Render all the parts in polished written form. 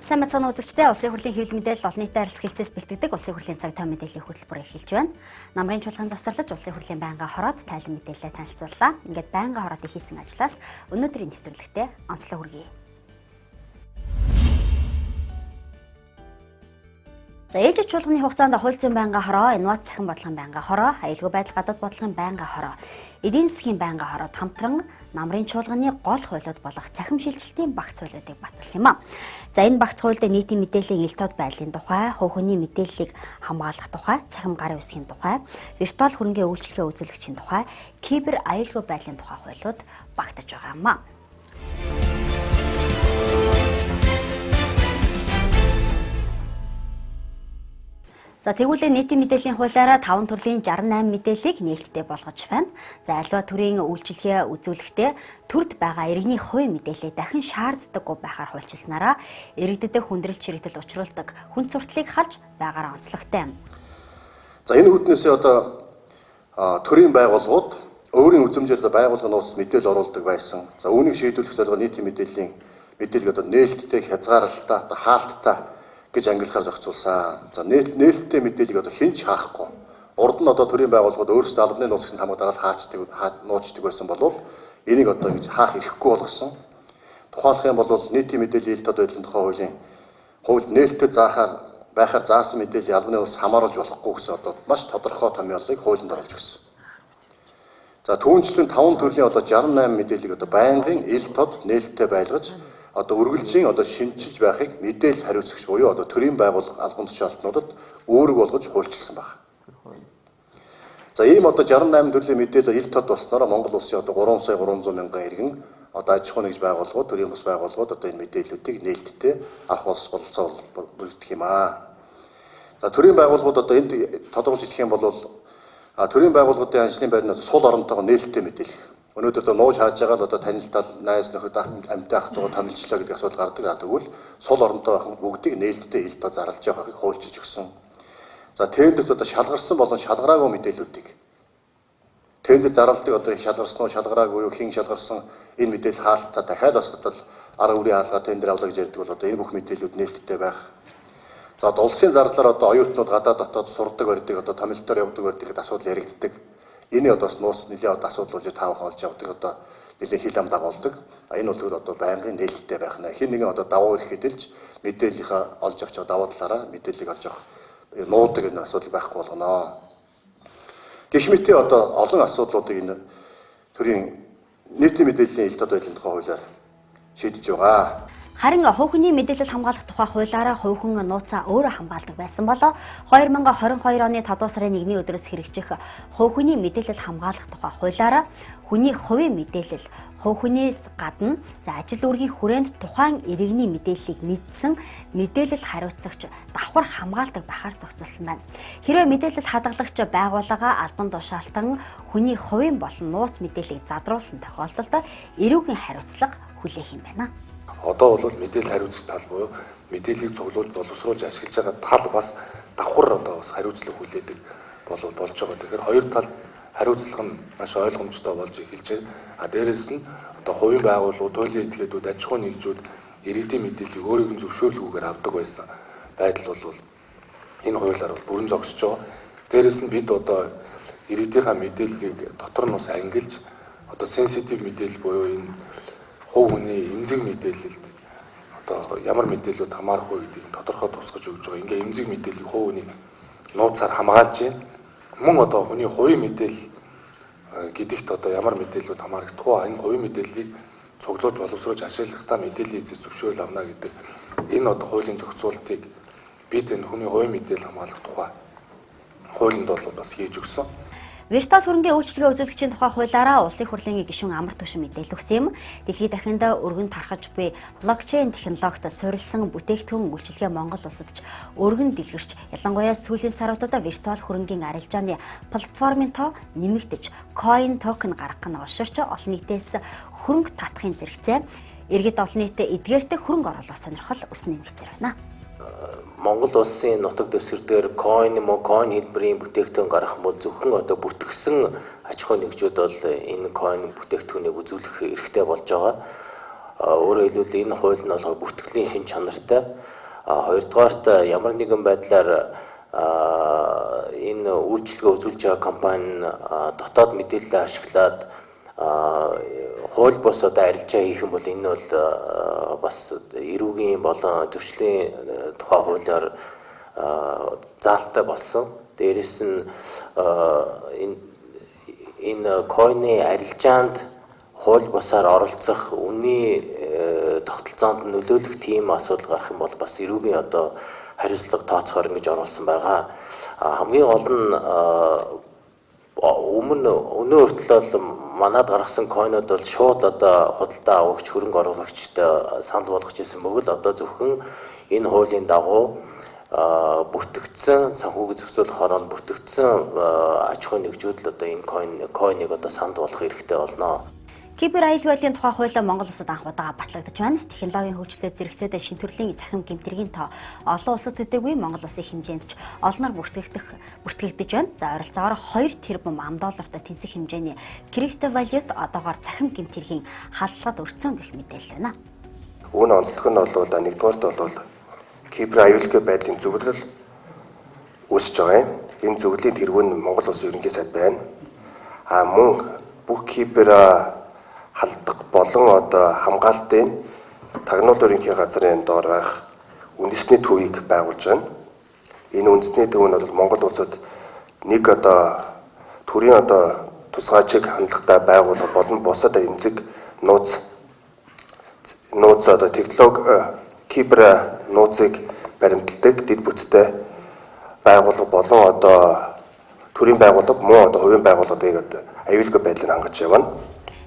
Сайн мэцхан үзэгчдээ, Улсын хурлын хэвлэл мэдээлэл олон нийтэд харилцах хэлцээс бэлтгэдэг Улсын хурлын цаг тоо мэдээллийн хөтөлбөр эхэлж байна. Намрын чуулган завсарлаж Улсын хурлын байнгын хороод тайлан мэдээлэлээ танилцууллаа. Ингээд байнгын хороодыг хийсэн ажлаас өнөөдрийн нэвтрүүлэгтээ онцлог хүргэе. За, ээлжит чуулганы хугацаанд хууль зүйн байнгын хороо, инновац цахим бодлогын байнгын хороо, аюулгүй байдал гадаад бодлогын байнгын хороо, эдийн засгийн байнгын хороод хамтран намрын чуулганы гол хуулиуд болох цахим шилжилтийн багц хуулиудыг баталсан юм а. За, энэ багц хуульд нийтийн мэдээллийн ил тод байдлын тухай, хувь хүний мэдээллийг хамгаалах тухай, цахим гарын үсгийн тухай, виртуал хөрөнгийн үйлчилгээ үзүүлэгчийн тухай, кибер аюулгүй байдлын тухай хуулиуд багтаж байгаа юм а. За, тэгвэл нийтийн мэдээллийн хуулиараа 5 төрлийн 68 мэдээллийг нээлттэй болгож байна. За, альва төрийн үйлчилгээ үзүүлэхдээ төрд байгаа иргэний хувийн мэдээллийг дахин шаарддаггүй байхаар хуульчилснараа иргэдэд хүндрэл чирэгдэл учруулдаг хүн суртлыг халж байгаараа онцлогтой. За, энэ үүднээсээ одоо төрийн байгууллагууд өөрийн үзмжээр одоо байгууллагын нууцд мэдээлэл оруулдаг байсан. За, үүнийг шийдвэрлэх зорилгоор нийтийн мэдээллийн мэдээллийг одоо нээлттэй, хязгаарлалттай, одоо хаалттай гэж ангилахаар зохицуулсан. За, нээлттэй мэдээллийг одоо хэн ч хаахгүй. Урд нь одоо төрийн байгууллагууд өөрсдөө албаны нууц гэсэн хамгаалал хаачдаг, нуучдаг байсан болвол энийг одоо ингэж хаах эрхгүй болгосон. Тухайлах юм бол нийтийн мэдээллийн ил тод байдлын тухай хуулийн хуульд нээлттэй заахаар байхаар заасан мэдээллийн албаны нууц хамааруулж болохгүй гэсэн одоо маш тодорхой томьёолыг хуулинд оруулж өгсөн. За, түүнчлэн 5 төрлийн одоо 68 мэдээллийг одоо байнгын ил тод нээлттэй байлгаж одоо үргэлжийн одоо шинчилж байхыг мэдээлэл хариуцагч буюу одоо төрийн байгууллага албан тушаалтнуудад үүрэг болгож хуульчилсан байна. За, ийм одоо 68 төрлийн мэдээлэл ил тод болсноороо Монгол улсын одоо 3 сая 300 мянган иргэн одоо аж ахуйн нэгж байгууллагууд, төрийн бус байгууллагууд одоо энэ мэдээллүүдийг нээлттэй авах болцоо бүрдэх юм аа. За, төрийн байгууллагууд одоо энд тодорхойлж хэлэх юм бол төрийн байгууллагуудын ажлын байрны сул оронтойгоо нээлттэй мэдээлэх. Өнөөдөр одоо нууж хааж байгаа л одоо танил тал найз нөхөд амьтан ах дуу томилчлоо гэдэг асуудал гардаг. Тэгвэл сул оронтой байх нь бүгдийг нээлттэй ил тод зарлж явахыг хуульчилж өгсөн. За, тендерт одоо шалгарсан болон шалгараагүй мэдээллүүдийг тендер зарладаг одоо шалгарсан уу, шалгараагүй юу, хэн шалгарсан энэ мэдээлэл хаалтаа дахиад бас одоо арга бүрийн хаалгаа тендер авлаа гэж ярьдаг бол одоо энэ бүх мэдээллүүд нээлттэй байх. За, одоо улсын зардлаар одоо оюутнууд гадаад дотоод сурдаг барьдаг, одоо томилтоор явдаг барьдаг гэдэг асуудал яригддаг. Энэ одоо бас нууц нэлээд одоо асуудал болж таавах олж явдаг, одоо нэлээд хил ам дагуулдаг. Энэ бол одоо байнгын нээлттэй байх нэ. Хэн нэгэн одоо давуу эрх хэдэлж мэдээллийнхаа олж авч байгаа давуу талаараа мэдээллийг олж авах нуудаг энэ асуудал байхгүй болгоно. Гэх мэтээ одоо олон асуудлуудыг энэ төрийн нийтийн мэдээллийн ил тод байдлын тухай хуулиар шийдэж байгаа. Харин хувь хүний мэдээлэл хамгаалах тухай хуулиараа хувь хүн нууцаа өөрөө хамгаалдаг байсан бол 2022 оны 5 дугаар сарын 1-ний өдрөөс хэрэгжих хувь хүний мэдээлэл хамгаалах тухай хуулиараа хүний хувийн мэдээлэл хувь хүнээс гадна за ажил үүргийн хүрээнд тухайн иргэний мэдээллийг мэдсэн мэдээлэл хариуцагч давхар хамгаалдаг байхаар зохицуулсан байна. Хэрвээ мэдээлэл хадгалагч байгууллага албан тушаалтан хүний хувийн болон нууц мэдээллийг задруулсан тохиолдолд эрүүгийн хариуцлага хүлээх юм байна. Одоо бол мэдээлэл хариуцах тал буюу мэдээллийг цуглуулж боловсруулж ашиглаж байгаа тал бас давхар одоо бас хариуцлага хүлээдэг болж байгаа. Тэгэхээр хоёр тал хариуцлага нь маш ойлгомжтой болж эхэлж байна. А дээрэс нь одоо хувийн байгууллагууд, туйлын этгээдүүд, аж ахуйн нэгжүүд иргэдийн мэдээллийг өөрийнх нь зөвшөөрлгүйгээр авдаг байсан байдал бол энэ хуулиар бүрэн зогсож байгаа. Дээрэс нь бид одоо иргэдийнхаа мэдээллийг дотор нь бас ангилж одоо сенситив мэдээлэл буюу энэ хувь хүний эмзэг мэдээлэлд одоо ямар мэдээлэлүүд хамаарах вэ гэдгийг тодорхой тусгаж өгч байгаа. Ингээ эмзэг мэдээллийг хувь хүний нууцаар хамгаалж байна. Мөн одоо хүний хувийн мэдээлэл гэдэгт одоо ямар мэдээллүүд хамаарагдах вэ? Энэ хувийн мэдээллийг цуглуулж боловсруулж ашиглахдаа мэдээллийн эзэс зөвшөөрөл авна гэдэг энэ одоо хуулийн зохицуултыг бид энэ хүний хувийн мэдээлэл хамгаалах тухай хуулинд бол бас хийж өгсөн. Виртуал хөрөнгийн үйлчилгээ үзүүлэгчийн тухай хуулиараа Улсын хурлын гишүүн амар түвшин мэдээлэл өгсөн юм. Дэлхийд дахинд өргөн тархаж буй блокчейн технологид суурилсан бүтээгдэхүүн үйлчилгээ Монгол улсад ч өргөн дэлгэрч, ялангуяа сүүлийн саруудад виртуал хөрөнгийн арилжааны платформын тоо нэмэгдэж, coin токен гаргах нь олширч олон нийтээс хөрөнгө татахын зэрэгцээ иргэд олон нийтэд эдгээртэй хөрөнгө оруулах сонирхол өснө нэгцээр байна. Монгол улсын нутаг дэвсгэр дээр coin юм уу, coin хэлбэрийн бүтээгдэхүүн гаргах бол зөвхөн одоо бүртгэсэн аж ахуйн нэгжүүд бол энэ coin бүтээгдэхүүнийг үзүүлэх эрхтэй болж байгаа. Өөрөөр хэлбэл энэ хууль нь болохоор бүртгэлийн шин чанартай. Хоёрдугаарт ямар нэгэн байдлаар энэ үйлчилгээ үзүүлж байгаа компани дотоод мэдээлэл ашиглаад хууль бус одоо арилжаа хийх юм бол энэ бол бас эрүүгийн болон зөрчлийн тухай хуулиар заалттай болсон. Дээрээс нь энэ койны арилжаанд хууль бусаар оролцох, үнийн тогтолцоонд нөлөөлөх тийм асуудал гарах юм бол бас эрүүгийн одоо хариуцлага тооцохоор ингэж оруулсан байгаа. Хамгийн гол нь өмнө өнөө хүртэл бол манад гаргасан койнууд бол шууд одоо худалдаа авагч, хөрөнгө оруулагчтай санал болгож ирсэн бөгөөд одоо зөвхөн энэ хуулийн дагуу бүртгэгдсэн санхүүгийн зохицуулах хороонд бүртгэгдсэн аж ахуйн нэгжүүд л одоо энэ койныг одоо санал болгох хэрэгтэй болно. Кибер аюулгүй байдлын тухай хууль Монгол улсад анх удаага батлагдаж байна. Технологийн хөгжлөд зэрэгсээд шинэ төрлийн цахим гэмтэргийн тоо олон улсад төдийгүй Монгол улсын хэмжээнд ч олноор бүртгэгдэж байна. За ойролцоогоор 2 тэрбум ам доллартай тэнцэх хэмжээний криптовалют одоогоор цахим гэмтэргийн халдлагад өртсөн гэх мэдээлэл байна. Үүний онцлог нь бол нэгдүгээрт бол кибер аюулгүй байдлын зөвлөл үүсэж байгаа юм. Энэ зөвлөлийн тэргүүн нь Монгол Улсын ерөнхий сайд байна. А мөн бүх кибер халдах болон одоо хамгаалтын тагнуул ерөнхий газрын доор байх үндэсний төвийг байгуулж байна. Энэ үндэсний төв нь бол Монгол улсад нэг одоо төрийн одоо тусгай чиг хандлагатай байгууллага болон бусад эмзэг нууц одоо технологи кибер нууцыг баримталдаг дэд бүтцтэй байгууллага болон одоо төрийн байгууллага мөн одоо хувийн байгууллагыг одоо аюулгүй байдлыг хангаж явна.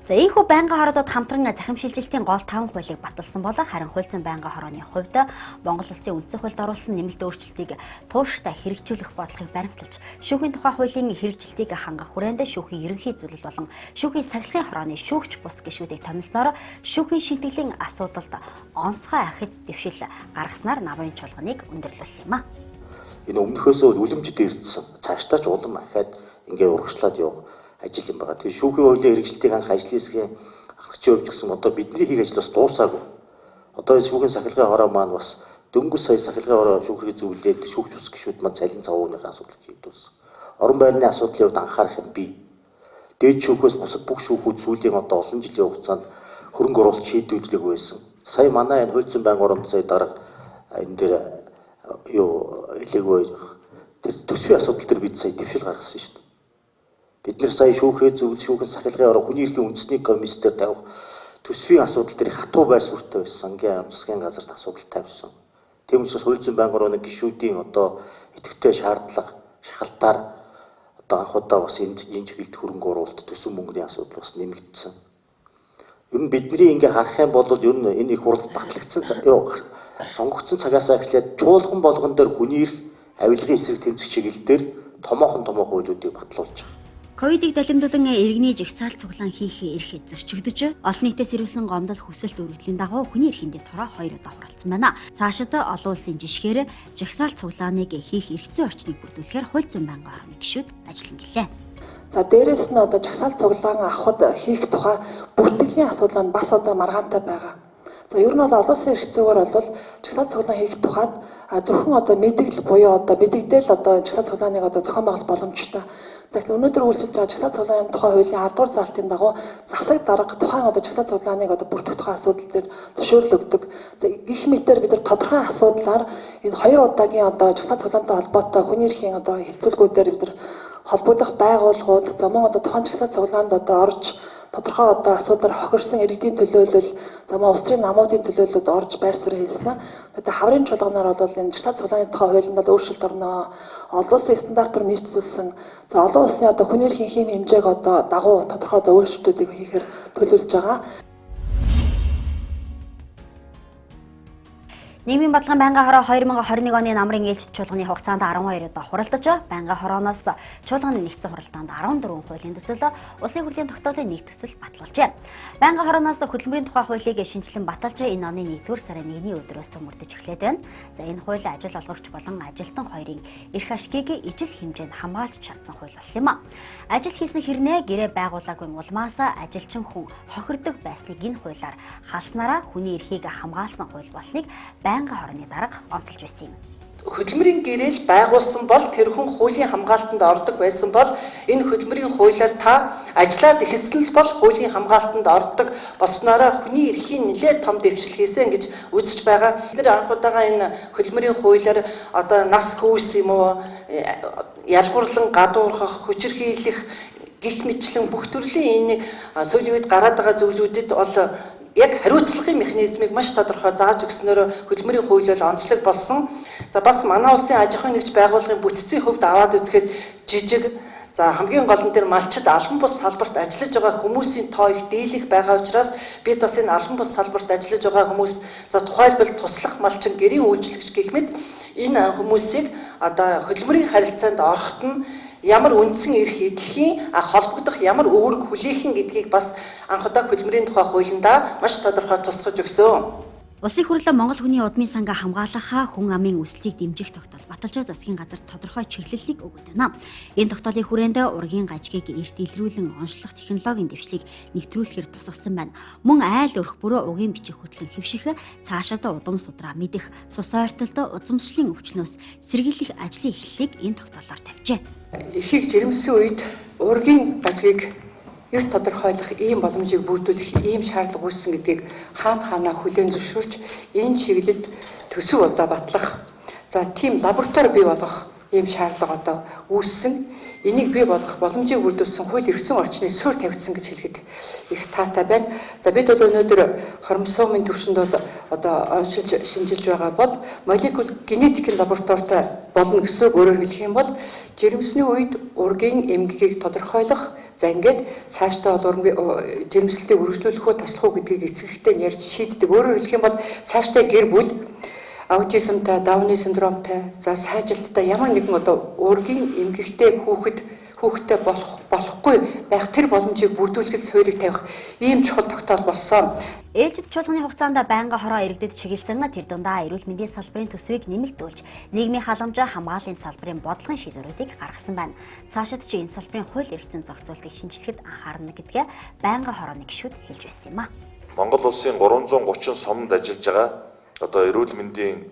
За ийхүү байнгын хороодод хамтран захим шилжилтийн гол 5 хуулийг баталсан болон харин хууль зүйн байнгын хорооны хувьд Монгол улсын үндсэн хуульд оруулсан нэмэлт өөрчлөлтийг тууштай хэрэгжүүлэх бодлогыг баримталж шүүхийн тухай хуулийн хэрэгжилтийг хангах хүрээнд шүүхийн ерөнхий зөвлөл болон шүүхийн сахилгын хорооны шүүгч бус гишүүдийг томилсноор шүүхийн шинтгэлийн асуудалд онцгой ахиц дэвшил гаргаснаар намрын чуулганыг өндөрлүүлсэн юм а. Энэ өмнөхөөсөө үлэмж дээрдсэн. Цаашдаа ч улам ахиад ингээ урагшлаад явах ажил юм байгаа. Тэгээ шүүхийн хуулийн хэрэгжилтийг анх ажлын хэсгийн ахлагчийн хувьд гэсэн одоо бидний хийх ажил бас дуусаагүй. Одоо энэ шүүхийн сахилгын хороо маань бас дөнгөж сая сахилгын хороо шүүхрийн зөвлөлд шүүгч ус гишүүд маань цалин цавууныхаа асуудлыг шийдүүлсэн. Орон байрны асуудлын хувьд анхаарах юм бий. Дээд шүүхээс бусад бүх шүүхүүд сүүлийн одоо олон жилийн хугацаанд хөрөнгө оруулалт шийдвэрлэдэг байсан. Сая манай энэ хууль зүйн байнгын оронд сая дарга энэ дээр юу хэлээгүй тэр төсвийн асуудал дээр бид сая дэвшил гаргасан шүү дээ. Бид нэр сая шүүхрээ зөвлөл шүүхэн сахилгын ороо хүний эрхийн үндэсний комисс дээр тавих төсвийн асуудал дээр хатуу байр суурьтай байсан. Сангийн ам засгийн газарт асуудал тавьсан. Тийм учраас хууль зүйн байнгын орооны гишүүдийн одоо идэвхтэй шаардлага шахалтаар одоо анх удаа бас энэ жинчгэлд хөрөнгө оруулалт төсвөн мөнгөний асуудал бас нэмэгдсэн. Ер нь бидний ингээ харах юм бол ер нь энэ их хурал батлагдсан сонгогдсон цагаасаа эхлээд чуулган болгон дээр хүний эрх авилгын эсрэг тэмцэх чиглэл дээр томоохон хуулиудыг батлуулж байгаа. Ковидыг далимдуулан иргэний жагсаал цуглаан хийх эрх зөрчигдөж, олон нийтээс ирүүлсэн гомдол хүсэлт өргөдлийн дагуу хүний эрхийн дэд хороо 2 удаа хуралдсан байна. Цаашид олон улсын жишгээр жагсаал цуглааныг хийх эрх зүйн орчныг бүрдүүлэхээр хууль зүйн байнгын орооны гишүүд ажиллана гэлээ. За дээрэс нь одоо жагсаал цуглаан авахд хийх тухай бүртгэлийн асуудал нь бас одоо маргаантай байгаа. За ер нь бол олон улсын эрх зүйгээр бол жагсаал цуглаан хийх тухайд зөвхөн одоо мэдгэл буюу одоо мэдэгдэл одоо жагсаал цуглааныг одоо зохион байгуулах боломжтой. За тэгэхээр өнөөдөр үйлчилж байгаа жагсаал цуглааны тухай хуулийн 10 дугаар заалтын дагуу засаг дарга тухайн одоо жагсаал цуглааныг одоо бүртгэх тухай асуудал дээр зөвшөөрөл өгдөг. За гэх мэтээр бид нар тодорхой асуудлаар энэ хоёр удаагийн одоо жагсаал цуглаантай холбоотой хүний эрхийн одоо хэлцүүлгүүдээр бид нар холбогдох байгууллагууд за мөн одоо тухайн жагсаал цуглаанд одоо орж тодорхой одоо асуудлаар хохирсон иргэдийн төлөөлөл за мөн улс төрийн намуудын төлөөлөлд орж байр суурь хийсэн. Тэгээд хаврын чуулганаар бол энэ жагсаал цуглааны тухай хуулинд бол өөрчлөлт орно. Олон улсын стандартаар нийцүүлсэн. За олон улсын одоо хүний эрхийн хэм хэмжээг одоо дагуу тодорхой одоо өөрчлөлтүүдийг хийхээр төлөвлөж байгаа. Нийгмийн бодлогын байнгын хороо 2021 оны намрын ээлжит чуулганы хугацаанд 12 удаа хуралдаж, байнгын хорооноос чуулганы нэгдсэн хуралдаанд 14 хуулийн төсөл, улсын хурлын тогтоолын нэг төсөл батлуулжээ. Байнгын хорооноос хөдөлмөрийн тухай хуулийг шинжилэн баталж, энэ оны 1-р сарын 1-ний өдрөөс мөрдөж эхлээд байна. За, энэ хууль ажил олгогч болон ажилтан хоёрын эрх ашгийг ижил хэмжээнд хамгаалж чадсан хууль болсон юм а. Ажил хийсэн хэрнээ гэрээ байгуулаагүй улмаас ажилчин хүн хохирдог байсныг энэ хуулиар халснараа хүний эрхийг хамгаалсан хууль болсныг байнгын хорооны дарга онцолж байсан юм. Хөдөлмөрийн гэрээл байгуулсан бол тэр хүн хуулийн хамгаалтанд ордог байсан бол энэ хөдөлмөрийн хуулиар та ажиллаад эхэлсэн л бол хуулийн хамгаалтанд ордог болсноороо хүний эрхийн нэлээд том дэвшил хийсэн гэж үзэж байгаа. Бид нар анх удаага энэ хөдөлмөрийн хуулиар одоо нас хүйс юм уу, ялгуурлан гадуурхах, хүчирхийлэх гих мэтчлэн бүх төрлийн энэ сүүлийн үед гараад байгаа зүйлүүдэд бол яг хариуцлагын механизмыг маш тодорхой зааж өгснөөрөө хөдөлмөрийн хууль бол онцлог болсон. За, бас манай улсын аж ахуйн нэгж байгууллагын бүтцийн хувьд аваад үзэхэд жижиг, за, хамгийн гол нь тэр малчид, албан бус салбарт ажиллаж байгаа хүмүүсийн тоо их дийлэх байгаа учраас бид бас энэ албан бус салбарт ажиллаж байгаа хүмүүс, за, тухайлбал туслах малчин, гэрийн үйлчлэгч гэх мэт энэ хүмүүсийг одоо хөдөлмөрийн харилцаанд ороход нь ямар үндсэн эрх эдлэхийн холбогдох ямар үүрэг хүлээхэн гэдгийг бас анх удаа хөдөлмөрийн тухай хуулиндаа маш тодорхой тусгаж өгсөн. Улсын хурлаа Монгол хүний удмын сангаа хамгаалахаа хүн амын өсөлтийг дэмжих тогтоол баталж, засгийн газарт тодорхой чиглэлийг өгöd байна. Энэ тогтоолын хүрээнд ургийн гажгийг эрт илрүүлэн онцлох технологийн дэвшлийг нэвтрүүлэхээр тусгасан байна. Мөн айл өрх бөрөө угийн бичих хөтлөн хэвших, цаашаад удам судраа мэдэх, цус ойртолд узамшлын өвчнөөс сэргийлэх ажлын эхлэлийг энэ тогтоолоор тавьжээ. Эрхийг жирэмсэн үед ургийн гажгийг эрт тодорхойлох ийм боломжийг бүрдүүлэх ийм шаардлага үүссэн гэдгийг хаана хаанаа хүлээн зөвшөөрч, энэ чиглэлд төсөв одоо батлах, за, тийм лаборатори бий болгох ийм шаардлага одоо үүссэн. Энийг бий болгох боломжийг бүрдүүлсэн хууль эрх зүйн орчны суурь тавигдсан гэж хэлэхэд их таатай байна. За, бид бол өнөөдөр хромосомын түвшинд бол одоо оншилж шинжилж байгаа бол молекул генетикийн лабораторитой болно гэсэн үг. Өөрөөр хэлэх юм бол жирэмсний үед ургийн эмгэгийг тодорхойлох. За, ингээд цаашдаа бол ургийн жирэмслэлийг үргэлжлүүлэх үү, таслах уу гэдгийг эцэгхтэй ярьж шийддэг. Өөрөөр хэлэх юм бол цаашдаа гэр бүл аутизмтай, Дауны синдромтой, за, сайжилттай ямар нэгэн одоо ургийн эмгэгтэй хүүхэдтэй болох, болохгүй байх тэр боломжийг бүрдүүлэхэд суурийг тавих ийм чухал тогтоол болсон. Ээлжид чуулганы хугацаанд байнгын хороо иргэдэд чиглэсэн тэр дундаа эрүүл мэндийн салбарын төсвийг нэмэлтүүлж, нийгмийн халамжаа хамгааллын салбарын бодлогын шийдвэрүүдийг гаргасан байна. Цаашид ч энэ салбарын хууль эрх зүйн зохицуултыг шинжлэхэд анхаарна гэдгээ байнгын хорооны гишүүд хэлж байсан юм а. Монгол улсын 330 суманд ажиллаж байгаа одоо эрүүл мэндийн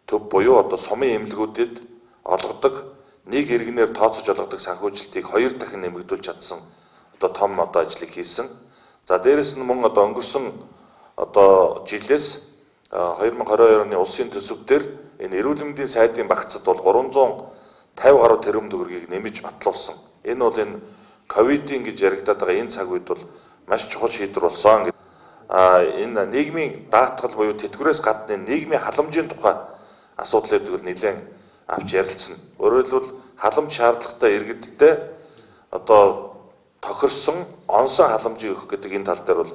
төв буюу одоо сумын эмнэлгүүдэд олгодог нэг иргэнээр тооцож олгодог санхүүжилтийг 2 дахин нэмэгдүүлж чадсан одоо том одоо ажлыг хийсэн. За, дээрэс нь мөн одоо өнгөрсөн одоо жилээс 2022 оны улсын төсөв дээр энэ эрүүл мэндийн сайдын багцад бол 350 гаруй тэрбум төгрөгийг нэмж батлуулсан. Энэ бол энэ ковидын гэж яригадаад байгаа энэ цаг үед бол маш чухал шийдвэр болсон. Энэ нийгмийн даатгал буюу тэтгэврээс гадна нийгмийн халамжийн тухай асуудлыг бол нэлээд авч ярилцсан. Өөрөөр хэлбэл халамж шаардлагатай иргэдтэй одоо тохирсон онсон халамжийг өгөх гэдэг энэ тал дээр бол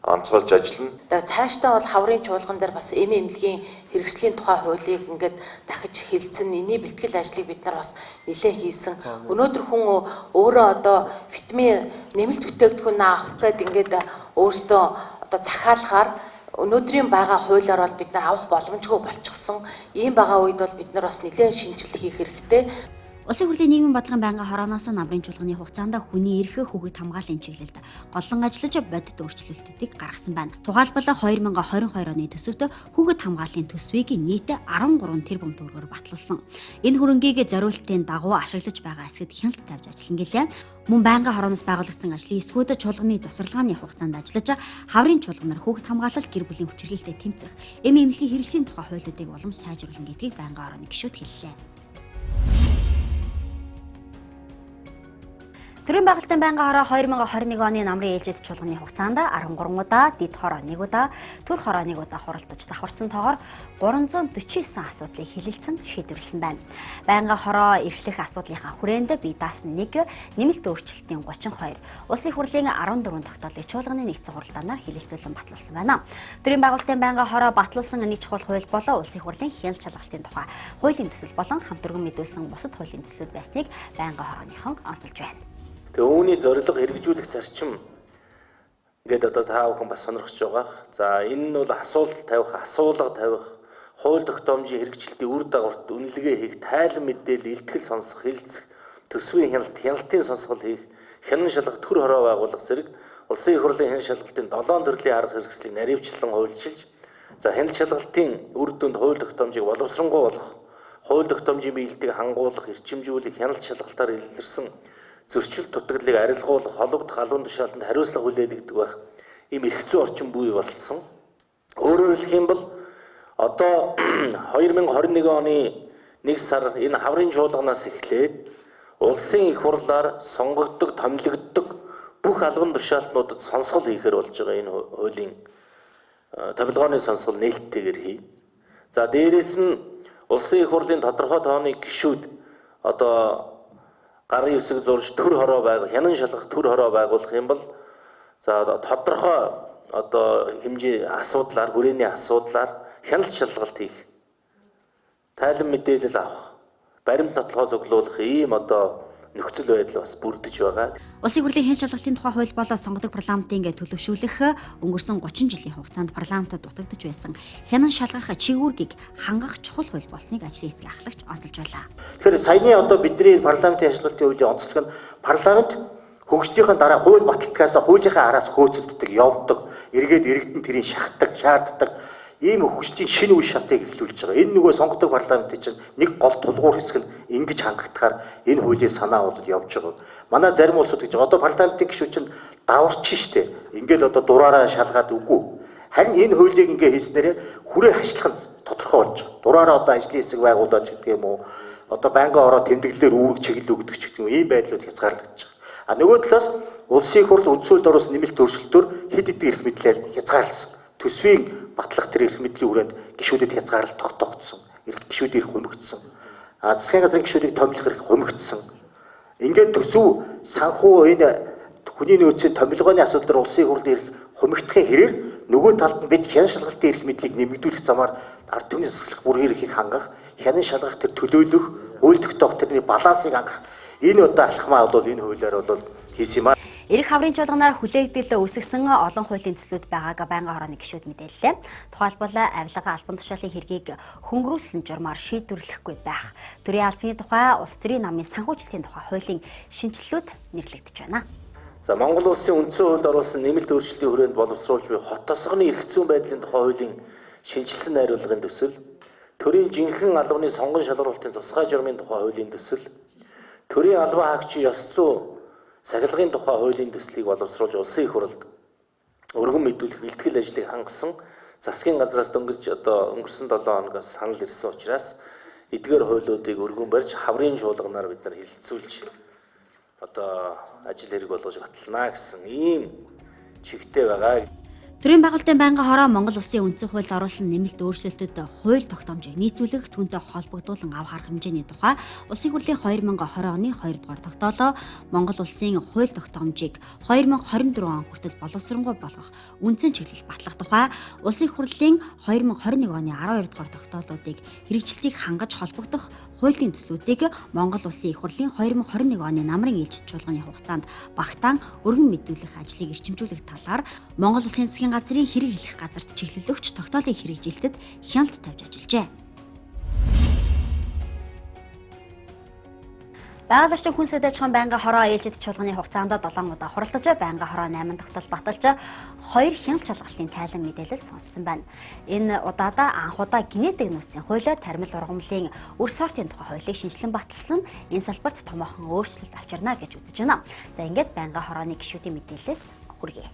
онцгойлж ажиллана. Тэгээ цаашдаа бол хаврын чуулган дээр бас эм эмнэлгийн хэрэгслийн тухай хуулийг ингээд дахиж хэлцэн, энэний бэлтгэл ажлыг бид нар бас нэлээд хийсэн. Өнөөдөр хүн өөрөө одоо витамин нэмэлт бүтээгдэхүүн авах гээд ингээд өөртөө одоо захиалахаар өнөөдрийн байгаа хуулиар бол бид нар авах боломжгүй болчихсон. Ийм байгаа үед бол бид нар бас нэлээд шинжилэл хийх хэрэгтэй. Улсын хурлын нийгмийн бодлогын байнгын хорооноос намрын чуулганы хугацаанд хүний эрх, хүүхэд хамгааллын чиглэлд голлон ажиллаж, бодит өөрчлөлтүүдийг гаргасан байна. Тухайлбал 2022 оны төсөвт хүүхэд хамгааллын төсвийг нийт 13 тэрбум төгрөгөөр батлуулсан. Энэ хөрөнгийг зориултын дагуу ашиглаж байгаа хэсэгт хяналт тавьж ажиллана гэлээ. Мөн байнгын хорооноос байгуулагдсан ажлын эсгүүд чуулганы завсарлагын хугацаанд ажиллаж, хаврын чуулганаар хүүхэд хамгаалал, гэр бүлийн хүчирхийлэлтэд тэмцэх, эм эмнэлгийн хэрэгслийн тухай хуулиудыг улам сайжруулна гэдгийг байнгын хорооны гишүүд хэллээ. Төрийн байгуулалтын байнгын хороо 2021 оны намрын ээлжид чуулганы хугацаанд 13 удаа, дид хороо 1 удаа, төр хороо 1 удаа хуралдаж давхарцсан тоогоор 349 асуудлыг хилэлцэн шийдвэрлсэн байна. Байнгын хороо эрхлэх асуудлынхаа хүрээнд бие даасан 1, нэмэлт өөрчлөлтийн 32, улсын хурлын 14 тогтоолыг чуулганы нэгдсэн хуралдаанаар хилэлцүүлэн батлуулсан байна. Төрийн байгуулалтын байнгын хороо батлуулсан нэг чухал хууль болон улсын хурлын хяналт шалгалтын тухай хуулийн төсөл болон хамт өргөн мэдүүлсэн бусад хуулийн төслүүд байсныг байнгын хорооныхон онцолж байна. Тэгээ үүний зорилго хэрэгжүүлэх зарчим ингээд одоо та бүхэн бас сонирхож байгаах. За энэ нь бол асуулт тавих, асуулга тавих, хууль тогтоомжийн хэрэгжилтийн үр дагаварт үнэлгээ хийх, тайлан мэдээлэл, илтгэл сонсох, хэлцэх, төсвийн хяналт, хяналтын сонсгол хийх, хянан шалгах, төр хороо байгуулах зэрэг улсын их хурлын хянан шалгалтын 7 төрлийн арга хэрэгслийг наривчлан хуульчилж, за хяналт шалгалтын үр дүнд хууль тогтоомжийг боловсронгуй болгох, хууль тогтоомжийн биелэлтийг хангуулах, эрчимжүүлэх, хяналт шалгалтаар илэрсэн зөрчил дутагдлыг арилгуулах, холбогдох албан тушаалтанд хариуцлага хүлээлгдэг байх ийм эрх зүйн орчин бий болцсон. Өөрөөр хэлэх юм бол одоо 2021 оны 1 сар энэ хаврын чуулганаас эхлээд улсын их хурлаар сонгогддог, томилогддог бүх албан тушаалтнуудад сонсгол хийхээр болж байгаа энэ хуулийн томилгооны сонсгол нээлттэйгээр хий. За дээрээс нь улсын их хурлын тодорхой тооны гишүүд одоо гарын үсэг зурж төр хороо байг, хянан шалгах төр хороо байгуулах юм бол за тодорхой одоо хэмжээ асуудлаар, хүрээний асуудлаар хяналт шалгалт хийх, тайлан мэдээлэл авах, баримт нотлохоо цуглуулах ийм одоо нөхцөл байдал бас бүрдэж байгаа. Улсын хурлын хяналт шалгалтын тухай хууль болоо сонгодог парламентын төлөвшүүлэх өнгөрсөн 30 жилийн хугацаанд парламентод дутагдж байсан хянан шалгах чигүүргийг хангах чухал хууль болсныг ажлын хэсгийн ахлагч онцолж байлаа. Тэгэхээр саяны одоо бидний парламентын хяналт хуулийн онцлог нь парламент хөгжлийнхаа дараа хууль баталдгаас хуулийнхаа араас хөөцөлддөг, явдаг, эргээд иргэдэн тэрийг шахдаг, шаарддаг ийм хөгжлийн шинэ үе шатыг эхлүүлж байгаа. Энэ нөгөө сонгодог парламентын чинь нэг гол тулгуур хэсэг нь ингэж хангагдахаар энэ хуулийн санаа бол явж байгаа. Манай зарим улсууд гэж одоо парламентын гишүүд чинь даварч штэ. Ингээл одоо дураараа шалгаад үгүй. Харин энэ хуулийг ингээ хийснээрээ хүрээ хашлах нь тодорхой болж байгаа. Дураараа одоо ажлын хэсэг байгуулаач гэдэг юм уу? Одоо байнгын ороо тэмдэглэлээр үүрэг чиглэл өгдөг ч гэдэг юм ийм байдлууд хязгаарлагдаж байгаа. А нөгөө талаас улсын их хурл үндсэн хуульд оруулсан нэмэлт өөрчлөлтөөр хэд хэдэн эрх мэдлээр хязгаарласан. Төсвийн батлах тэр эрх мэдлийн хүрээнд гишүүдэд хязгаарлалт тогтоогдсон. Эрх гишүүдийн эрх хумигдсан. А засгийн газрын гишүүдийг томилох эрх хумигдсан. Ингээд төсөв санхүү энэ хүний нөөцийн томилгооны асуудал дээр улсын хурлын эрх хумигдахын хэрээр нөгөө талд нь бид хянан шалгалтын эрх мэдлийг нэмэгдүүлэх замаар ард түмний засаглах бүргийн эрхийг хангах, хянан шалгах тэр төлөөлөх, хууль тогтоох тэрний балансыг хангах энэ одоо алхмаа бол энэ хуулиар бол хийсэн юм аа. Эрх хаврын чуулганаар хүлээгдэл үүсгэсэн олон хуулийн төслүүд байгааг байнгын хорооны гишүүд мэдээллээ. Тухайлбал авилга албан тушаалын хэргийг хөнгөрүүлсэн журмаар шийдвэрлэхгүй байх. Төрийн албаны тухай, улс төрийн намын санхүүжилтийн тухай хуулийн шинэчлэлүүд нэрлэгдэж байна. За Монгол улсын үндсэн хуульд оруулсан нэмэлт өөрчлөлтийн хүрээнд боловсруулж буй хот тосгоны эрх зүйн байдлын тухай хуулийн шинэчилсэн найруулгын төсөл, төрийн жинхэнэ албаны сонгон шалгаруулалтын тусгай журмын тухай хуулийн төсөл, төрийн албан хаагчийн ёс зүй сахилгын тухай хуулийн төслийг боловсруулж улсын их хурлд өргөн мэдүүлэх бэлтгэл ажлыг хангасан засгийн газраас дөнгөж одоо өнгөрсөн 7 хоногоос санал ирсэн учраас эдгээр хуулиудыг өргөн барьж хаврын чуулганаар бид нар хэлэлцүүлж одоо ажил хэрэг болгож баталнаа гэсэн ийм чигтэй байгаа. Төрийн байгуулалтын байнгын хороо Монгол Улсын үндсэн хуульд оруулсан нэмэлт өөрчлөлтөд хууль тогтоомжийг нийцүүлэх, түүнтэй холбогдуулан авах арга хэмжээний тухай Улсын хурлын 2020 оны 2 дугаар тогтоолоо Монгол Улсын хууль тогтоомжийг 2024 он хүртэл боловсронгуй болгох үндсэн чиглэл батлах тухай Улсын хурлын 2021 оны 12 дугаар тогтоолуудыг хэрэгжилтийг хангаж холбогдох хуулийн төслүүдийг Монгол Улсын их хурлын 2021 оны намрын ээлжид чуулганы хугацаанд багтаан өргөн мэдүүлэх ажлыг эрчимжүүлэх талаар Монгол Улсын засгийн газрын хэрэг хэлэх газарт чиглэл өгч тогтоолын хэрэгжилтэд хяналт тавьж ажиллажээ. Байгаль орчин хүн сэдэж хан байнгын хороо ээлжид чуулганы хугацаанд 7 удаа хуралдаж байнгын хороо 8 тогтол баталж 2 хяналт шалгалтын тайлан мэдээлэл сонссон байна. Энэ удаадаа анх удаа генетик нөөцийн хуулиа тармил ургамлын үр сортын тухай хуулийг шинжилэн баталсан нь энэ салбарт томоохон өөрчлөлт авчирна гэж үзэж байна. За ингээд байнгын хорооны гишүүдийн мэдээлэлээс хүргэе.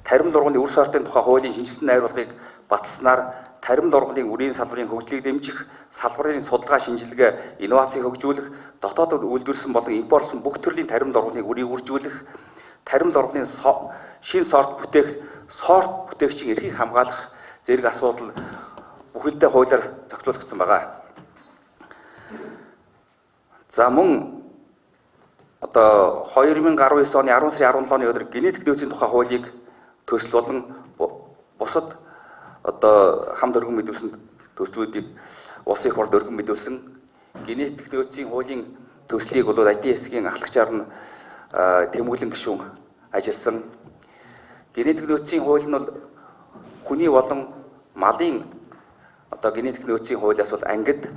Тармил ургамлын үр сортын тухай хуулийн шинжилсэн найруулгыг баталснаар таримл ургамлын үрийн салбарын хөгжлийг дэмжих, салбарын судалгаа шинжилгээ, инновацийг хөгжүүлэх, дотоодод үйлдвэрлэсэн болон импортлсон бүх төрлийн таримл ургамлын үрийг үржүүлэх, таримл ургамлын шинэ сорт бүтээх, сорт бүтээгчийн эрхийг хамгаалах зэрэг асуудал бүхэлдээ хуулиар зохицуулагдсан байгаа. За мөн одоо 2019 оны 10 сарын 17-ны өдөр генетик нөөцийн тухай хуулийг төсөл болон бусад одоо хамт өргөн мэдүүлсэн төслүүдийг улсын их хурлд өргөн мэдүүлсэн. Генетик нөөцийн хуулийн төслийг бол ажлын хэсгийн ахлагчаар нь Тэмүүлэн гишүүн ажилласан. Генетик нөөцийн хууль нь бол хүний болон малын одоо генетик нөөцийн хуулиас бол ангид,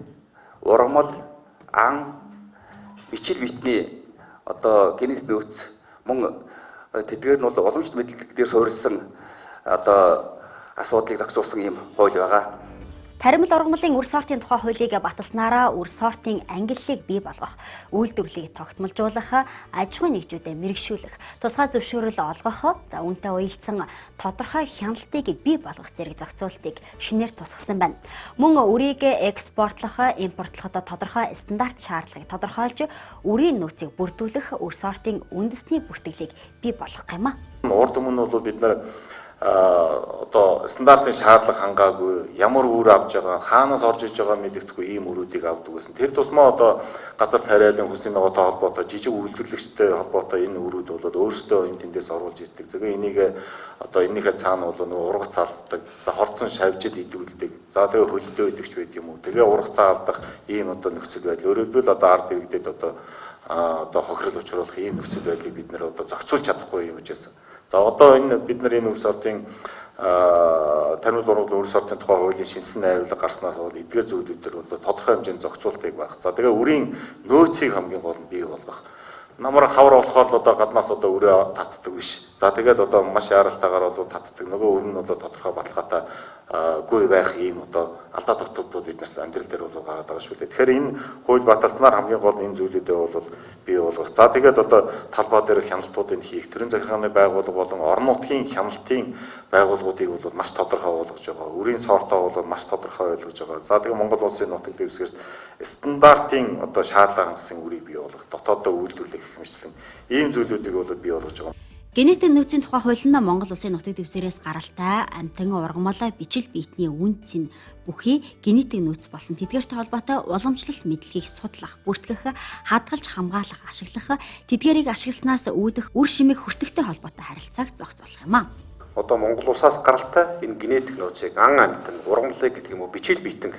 ургамал, ан, бичил битний одоо генетик нөөц мөн тэдгээр нь бол уламжлалт мэдлэг дээр суурилсан одоо асуудлыг зохицуулсан юм хууль байгаа. Таримл ургамлын үр сортын тухай хуулийг баталснараа үр сортын ангиллыг бий болгох, үйлдвэрлэлийг тогтмолжуулах, аж ахуйн нэгжүүдэд мэрэгшүүлэх, тусгай зөвшөөрөл олгох, за үүнтэй уялдсан тодорхой хяналтыг бий болгох зэрэг зохицуултыг шинээр тусгасан байна. Мөн үрийг экспортлох, импортлоход тодорхой стандарт шаардлагыг тодорхойлж, үрийн нөөцийг бүрдүүлэх, үр сортын үндэсний бүртгэлийг бий болгох юм а. Урд өмнө бол бид нар одоо стандартын шаардлага хангаагүй, ямар үр авж байгаа, хаанаас орж иж байгаа мэдэгдэхгүй ийм үрүүдийг авдаг байсан. Тэр тусмаа одоо газар тариалан хүсний ногоотой холбоотой, жижиг үйлдвэрлэгчтэй холбоотой энэ үрүүд бол өөрсдөө энэ тэндээс оруулж ирдэг. Тэгээ энийг одоо энэнийхээ цаана бол нөгөө ургац алддаг, за хортон шавжид идүүлдэг, за тэгээ хөлдөө идэгч байд юм уу. Тэгээ ургацаа алдах ийм одоо нөхцөл байдал. Өөрөөр хэлбэл одоо ард иргэдэд одоо хохирол учруулах ийм нөхцөл байдлыг бид нэр одоо зохицуулж чадахгүй юм жисэн. За одоо энэ бид нар энэ үр сортын таримл ургамлын үр сортын тухай хуулийн шинэсэн найруулга гарснаас бол эдгээр зүйлүүд төр одоо тодорхой хэмжээний зохицуултыг байх. За тэгээ үрийн нөөцийг хамгийн гол нь бий болгох. Намар хавар болохоор л одоо гаднаас одоо үрээ татдаг биш. За тэгээд одоо маш яаралтайгаар одоо татдаг. Нөгөө үр нь одоо тодорхой баталгаатай гүй байх ийм одоо алдаа дутагдууд бид нарт амьдрал дээр бол гараад байгаа шүү дээ. Тэгэхээр энэ хууль баталснаар хамгийн гол энэ зүйлүүдээ бол бий болгох. За тэгээд одоо талбай дээр хяналтуудыг хийх, төрийн захиргааны байгууллага болон орон нутгийн хяналтын байгууллагуудыг бол маш тодорхой болгож байгаа. Үрийн сортоо бол маш тодорхой ойлгож байгаа. За тэгээд Монгол улсын нутаг дэвсгэрт стандартын одоо шаардлага хангасан үрийг бий болгох, дотоодоо үйлдвэрлэх гэх мэтчлэн ийм зүйлүүдийг бол бий болгож байгаа. Генетик нөөцийн тухай хууль нь Монгол улсын нутаг дэвсгэрээс гаралтай амтан ургамал бичил биетний үнц нь бүхий генетик нөөц болсон тэдгээртэй холбоотой уламжлалт мэдлэгийг судлах, бүртгэх, хадгалж хамгаалах, ашиглах, тэдгээрийг ашигласнаас үүдэх үр шимийг хүртэхтэй холбоотой харилцааг зохицуулах юм а. Одоо Монгол улсаас гаралтай энэ генетик нөөцийг ан амтан, ургамлыг гэдэг юм уу, бичил биетэн.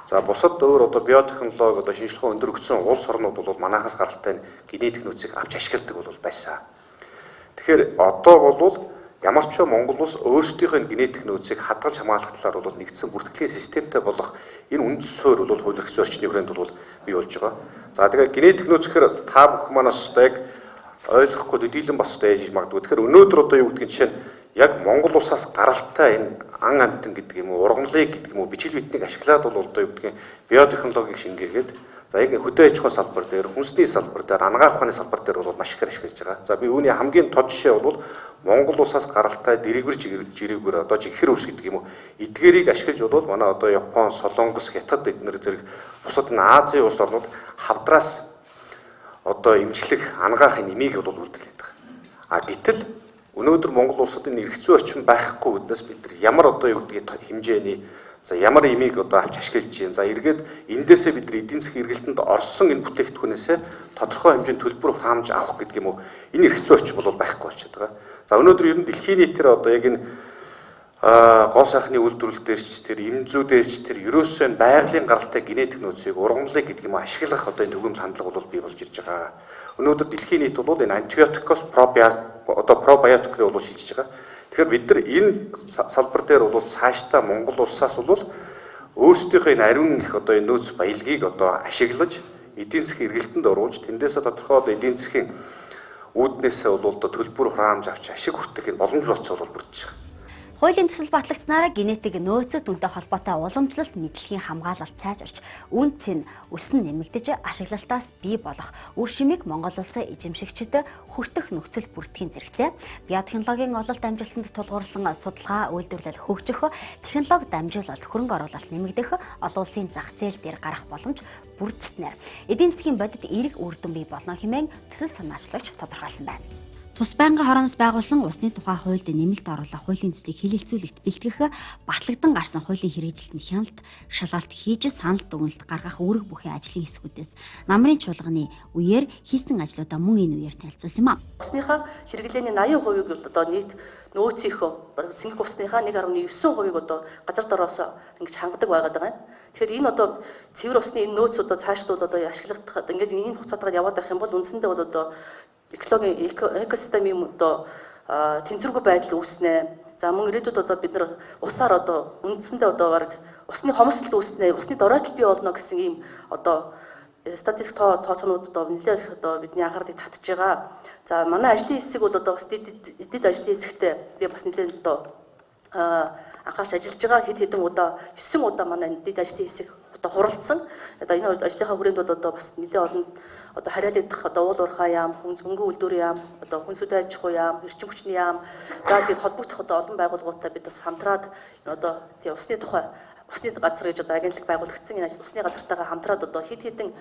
За бусад өөр одоо биотехнологи одоо шинжлэх ухаан өндөр өгсөн улс орнууд бол манайхаас гаралтай генетик нөөцийг авч ашигладаг бол байсан. Тэгэхээр одоо бол ямар ч Монгол улс өөрсдийнхөө генетик нөөцийг хадгалж хамгаалах талаар бол нэгдсэн бүртгэлийн системтэй болох энэ үндэс суурь бол хууль эрх зүйн орчны хүрээнд бол бий болж байгаа. За тэгэхээр генетик нөөц гэхээр та бүхэн манаас одоо яг ойлгохгүй төдийлөн бас одоо яаж магадгүй. Тэгэхээр өнөөдөр одоо юу гэдгийг жишээ нь яг Монгол улсаас гаралтай энэ ан амтан гэдэг юм уу, ургамлыг гэдэг юм уу, бичил битнийг ашиглаад бол одоо юу гэдгийг биотехнологиг шингээгээд за яг хөдөө аж ахуйн салбар дээр, хүнсний салбар дээр, анагаах ухааны салбар дээр бол маш ихээр ашиглаж байгаа. За би үүний хамгийн тод жишээ бол Монгол улсаас гаралтай дэрэгвэр жирэгвэр одоо жигхэр өвс гэдэг юм уу, эдгээрийг ашиглаж бол манай одоо Япон, Солонгос, Хятад эднэр зэрэг бусад энэ Азийн улс орнууд хавдраас одоо эмчлэх, анагаахын нэмийг бол үйлдвэрлэдэг байгаа. А гэтэл өнөөдөр Монгол улсад энэ эрх зүйн орчин байхгүй гэднээс бид нар ямар одоо юу гэдгийг хэмжээний за ямар имийг одоо авч ашиглаж чинь. За эргээд эндээсээ бид нар эдийн засгийн эргэлтэнд орсон энэ бүтээгдэхүүнээсээ тодорхой хэмжээний төлбөр хаамж авах гэдэг юм уу. Энэ эрх зүйн орчин бол байхгүй болчиход байгаа. За өнөөдөр ер нь дэлхийн нийтээр одоо яг энэ гоо сайхны үйлдвэрлэл дээр ч тэр эм зүү дээр ч тэр ерөөсөө энэ байгалийн гаралтай генетик нөөцийг ургамлыг гэдэг юм уу ашиглах одоо энэ түгээмэл хандлага бол бий болж ирж байгаа. Өнөөдөр дэлхийн нийт бол энэ антибиотикоос пробиотик руу бол шилжиж байгаа. Тэгэхээр бид нар энэ салбар дээр бол цаашдаа Монгол улсаас бол өөрсдийнхөө энэ ариун их одоо энэ нөөц баялагийг одоо ашиглаж эдийн засгийн эргэлтэнд оруулж тэндээсээ тодорхой одоо эдийн засгийн үүднээсээ бол одоо төлбөр хураамж авч ашиг хүртэх энэ боломж болцоо бол бүрдэж байгаа. Хуулийн төсөл батлагдсанаараа генетик нөөцөд үнэтэй холбоотой уламжлалт мэдлэгийн хамгаалалт сайжирч, үн цэн өсөн нэмэгдэж, ашиглалтаас бий болох үр шимийг Монгол улсын эзэмшигчид хүртэх нөхцөл бүрдэхийн зэрэгцээ. Биотехнологийн ололт амжилтанд тулгуурласан судалгаа, үйлдвэрлэл хөгжих, технологи дамжуулалт, хөрөнгө оруулалт нэмэгдэх, олон улсын зах зээл дээр гарах боломж бүрдснээр эдийн засгийн бодит эерэг үр дүн бий болно хэмээн төсөл санаачлагч тодорхойлсон байна. Тус байнгын хорооноос байгуулсан усны тухай хуульд нэмэлт оруулах хуулийн төслийг хэлэлцүүлэгт бэлтгэх, батлагдан гарсан хуулийн хэрэгжилтэнд хяналт, шалгалт хийж санал дүгнэлт гаргах үүрэг бүхий ажлын хэсгүүдээс намрын чуулганы үеэр хийсэн ажлуудаа мөн энэ үеэр танилцуулсан юм а. Усныхаа хэрэглээний 80%-ийг бол одоо нийт нөөцийнхөө цэнгэх усныхаа 1.9%-ийг одоо газар дороос ингэж хангадаг байгаад байгаа юм. Тэгэхээр энэ одоо цэвэр усны энэ нөөц одоо цаашдаа бол одоо ашиглагдах ингээд энэ хугацаатаар яваад байх юм бол үндсэндээ бол одоо экологийн экосистемийн одоо тэнцвэргүй байдал үүснэ. За мөн ирээдүйд одоо бид нар усаар одоо үндсэндээ одоо бараг усны хомсдол үүснэ, усны доройтол бий болно гэсэн ийм одоо статистик тооцоонууд одоо нэлээх их одоо бидний анхаарлыг татж байгаа. За манай ажлын хэсэг бол одоо бас дэд ажлын хэсэгтээ би бас нэлээд одоо анхаарч ажиллаж байгаа. Хэд хэдэн удаа 9 удаа манай дэд ажлын хэсэг одоо хуралдсан. Одоо энэ ажлынхаа хүрээнд бол одоо бас нэлээд олон одоо хариалагдах одоо уул уурхай яам, хөнгөн үйлдвэрийн яам, одоо хүн сүдэ аж ахуй яам, эрчим хүчний яам, за тэгээд холбогдох одоо олон байгууллагуудтай бид бас хамтраад одоо тий усны тухай усны газар гэж одоо агентлаг байгуулагдсан. Энэ усны газартайгаа хамтраад одоо хэд хэдэн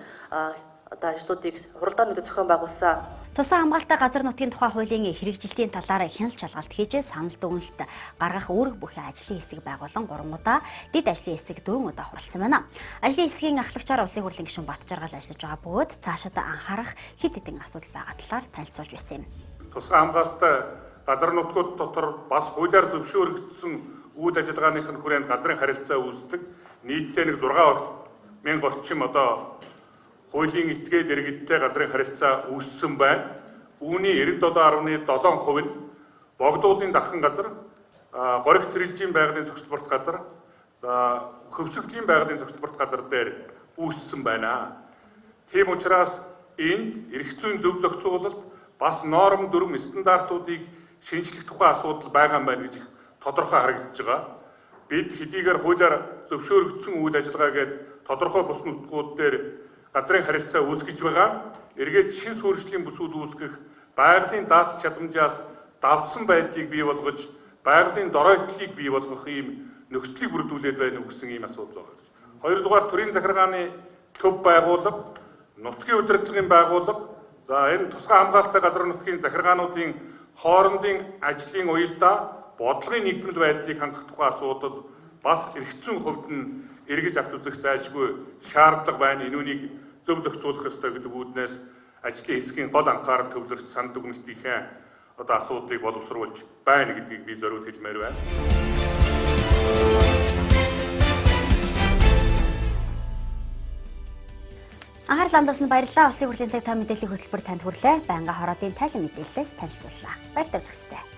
одоо ажлуудыг хуралдаануудыг зохион байгуулсан. Тусгай хамгаалалттай газар нутгийн тухай хуулийн хэрэгжилтийн талаар хяналт шалгалт хийж санал дүгнэлт гаргах үүрэг бүхий ажлын хэсэг байгуулан 3 удаа, дэд ажлын хэсэг 4 удаа хуралдсан байна. Ажлын хэсгийн ахлагчаар Улсын хурлын гишүүн Батжаргал ажиллаж байгаа бөгөөд цаашид анхаарах хэд хэдэн асуудал байгаа талаар танилцуулж байсан юм. Тусгай хамгаалалттай газар нутгууд дотор бас хуулиар зөвшөөрөгдсөн үйл ажиллагааных нь хүрээнд газрын харилцаа үүсдэг. Нийтдээ нэг 6,000 орчим одоо хуулийн этгээд иргэдтэй газрын харилцаа үүссэн байна. Үүний 97.7% нь богдуулын дархан газар, горих тэрэлжийн байгалийн зохицолборт газар, за хөвсгөлийн байгалийн зохицолборт газар дээр үүссэн байна. Тийм учраас энд эрх зүйн зөв зохицуулалт бас норм дүрм стандартуудыг шинжлэх тухай асуудал байгаа юм байна гэж их тодорхой харагдаж байгаа. Бид хэдийгээр хуулиар зөвшөөрөгдсөн үйл ажиллагаа гээд тодорхой бус нутгууд дээр газрын харилцаа үүсгэж байгаа. Эргээд шин суурьшлийн бүсүүд үүсгэх байгалийн даас чадамжаас давсан байдлыг бий болгож, байгалийн доройтлыг бий болгох ийм нөхцөлийг бүрдүүлээд байна уу гэсэн ийм асуудал байна. Хоёрдугаар төрийн захиргааны төв байгууллага, нутгийн удирдлагын байгууллага, за энэ тусгай хамгаалалттай газар нутгийн захиргаануудын хоорондын ажлын уялдаа, бодлогын нэгдмэл байдлыг хангах тухай асуудал бас эрх зүйн хувьд нь эргэж авч үзэх зайлшгүй шаардлага байна. Энэ үнийг зөв зохицуулах ёстой гэдэг үүднээс ажлын хэсгийн гол анхаарал төвлөрч санал дүгнэлтийнхээ одоо асуудлыг боловсруулж байна гэдгийг би зориуд хэлмээр байна. Анхаарал хандуулсанд баярлалаа. Улсын хурлын цаг та мэдээллийн хөтөлбөр танд хүрлээ. Байнгын хороодын тайлан мэдээллээс танилцууллаа. Баяртай үзэгчдээ.